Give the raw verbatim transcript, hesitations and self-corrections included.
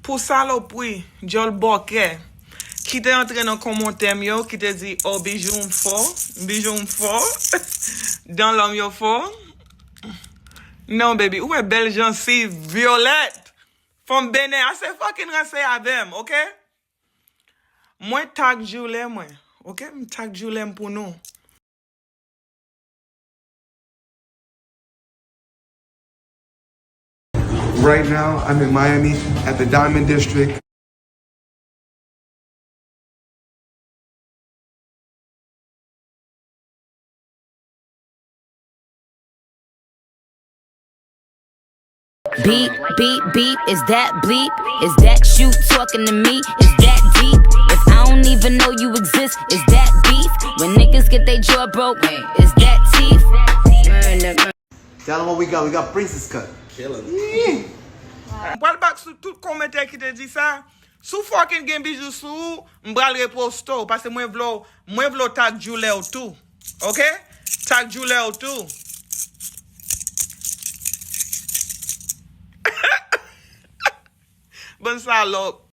Pou salopri, djòl bòkè, ki te antre nan kòmantè m yo, ki te di, "Oh, bijou m fò, bijou m fò, dan lòm yo fò." Non, baby, ou wè bèl jansiv vyolèt. Fanm Benin, ase fucking ranse avè m, oke? Mwen tag Djoulè mwen, oke? M tag Djoulè m pou nou. Right now, I'm in Miami at the Diamond District. Beep, beep, beep, is that bleep? Is that you talking to me? Is that deep? If I don't even know you exist, is that beef? When niggas get they jaw broke, is that teeth? Tell them what we got. We got Princess Cut. M pral back sou tout kòmantè ki te di sa. Si w fucking gen bijou sou ou, m pral reposte w, paske mwen vle w, mwen vle w tag Djoulè w tou. Oke? Tag Djoulè w tou. Bann salòp.